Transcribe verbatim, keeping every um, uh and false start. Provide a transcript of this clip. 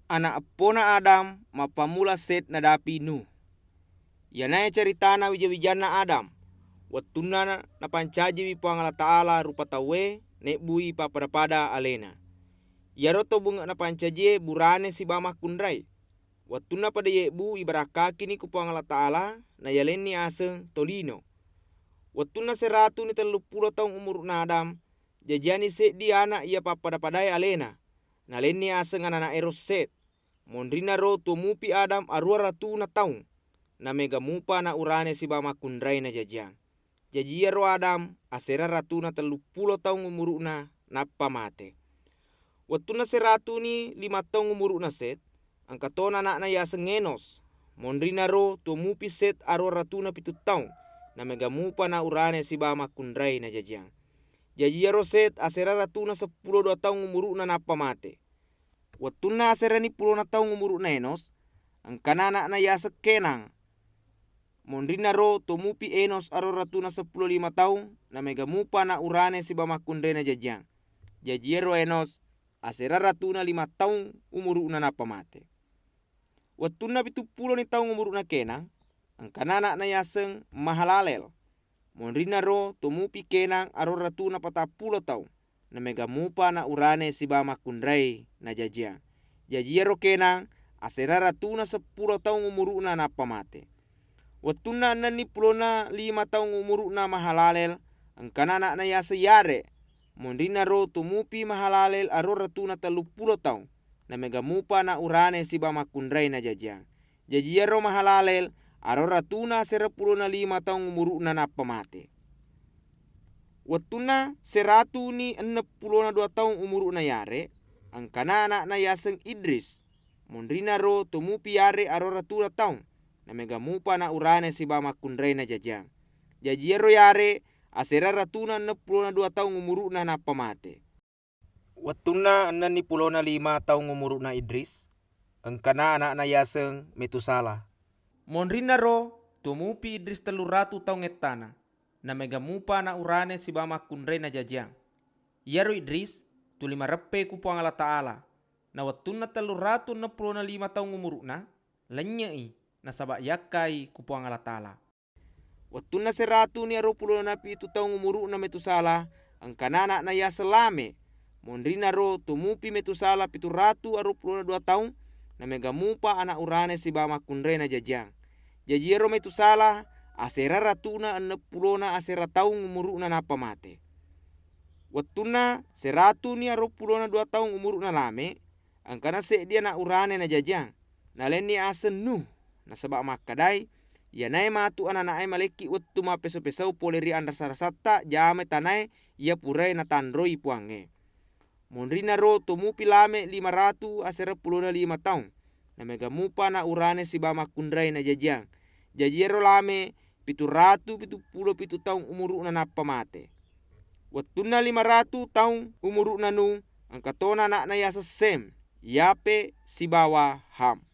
Ana' eppona Adam mappammula Sét nadapi Nuh. Iyanaé caritana wija-wijanna Adam, wettunna napancajiwi Puang Allataala rupa tauwé, nébbui pappada-pada aléna. Iyaro to bunge' napancajié burané sibawa makkunrai. Wettunna pada yébbu, ibarakkakini ku Puang Allataala, nayalenni aseng tolino. Wettunna sératuni telluppulo taung umuru'na Adam, jajiyanni séddi ana' iya pappada-padaé aléna. Nalenni aseng anana'éro Sét. Monrinnaro tuwo mupi Adam aruwa ratuna taung, naméga mupa ana' urané sibawa makkunrai najajiyang. Jaji iyaro Adam aséra ratuna telluppulo taung umuru'na nappa maté. Wettunna sératuni lima taung umuru'na Sét, engka tona ana'na yaseng Enos. Monrinnaro tuwo mupi Sét aruwa ratuna pitu taung, naméga mupa ana' urané sibawa makkunrai najajiyang. Jaji iyaro Sét aséra ratuna seppulo dua taung umuru'na nappa maté. Wettunna aséra nippulona taung umuru'na Enos, engkana ana'na yaseng Kénang. Monrinnaro tuwo mupi Enos aruwa ratuna seppulo lima taung, naméga mupa ana' urané sibawa makkunrai najajiyang. Jaji iyaro Enos aséra ratuna lima taung umuru'na nappa maté. Wettunna pituppuloni taung umuru'na Kénang, engkana ana'na yaseng Mahalalel. Monrinnaro tuwo mupi Kénang aruwa ratuna patappulo taung, naméga mupa ana' urané sibawa makkunrai najajiyang. Jaji iyaro Kénang aséra ratuna seppulo taung umuru'na nappa maté. Wettunna ennenni pulona lima taung umuru'na Mahalalel, engkana ana'na yaseng Yare. Monrinnaro tuwo mupi Mahalalel aruwa ratuna telluppulo taung, naméga mupa ana' urané sibawa makkunrai najajiyang. Jaji iyaro Mahalalel aruwa ratuna aséra pulona lima taung umuru'na nappa maté. Wettunna sératuni enneppulona dua taung umuru'na Yare, engkana ana'na yaseng Idris. Monrinnaro tuwo mupi Yare aruwa ratuna taung, naméga mupa ana' urané sibawa makkunrai najajiyang. Jaji iyaro Yare aséra ratuna enneppulona dua taung umuru'na nappa maté. Wettunna ennenni pulona lima taung umuru'na Idris, engkana ana'na yaseng Metusala. Monrinnaro tuwo mupi Idris tellu ratu taung ettana, naméga mupa ana' urané sibawa makkunrai najajiyang. Iyaro Idris tuli mareppé ku Puang Allataala. Na wettunna tellu ratu enneppulona lima taung umuru'na, lennye'i nasaba' yakkai ku Puang Allataala. Wettunna sératuni aruwa pulona pitu taung umuru'na Metusala, engkana ana'na yaseng Lame. Monrinnaro tuwo mupi Metusala pitu ratu aruwa pulona dua taung, naméga mupa ana' urané sibawa makkunrai najajiyang. Jaji iyaro Metusala aséra ratuna enneppulona aséra taung umuru'na nappa maté. Wettunna sératuni aruwa pulona dua taung umuru'na Lame, engkana séddi ana' urané najajiyang. Nalenni aseng Nuh, nasaba' makkedai, iyanaé matu anana'é malekki wettu mappésau-pésau polé ri anrasa-rasatta jamai tanaé iya puraé natanroi Puwangnge. Monrinnaro tuwo mupi Lame lima ratu aséra pulona lima taung, naméga mupa ana' urané sibawa makkunrai najajiyang. Jaji iyaro Lame pitu ratu pitu pulo pitu taung umuru'na nappa maté. Wettunna lima ratu taung umuru'na Nuh, engka tona ana'na yaseng Sem, Yape, sibawa Ham.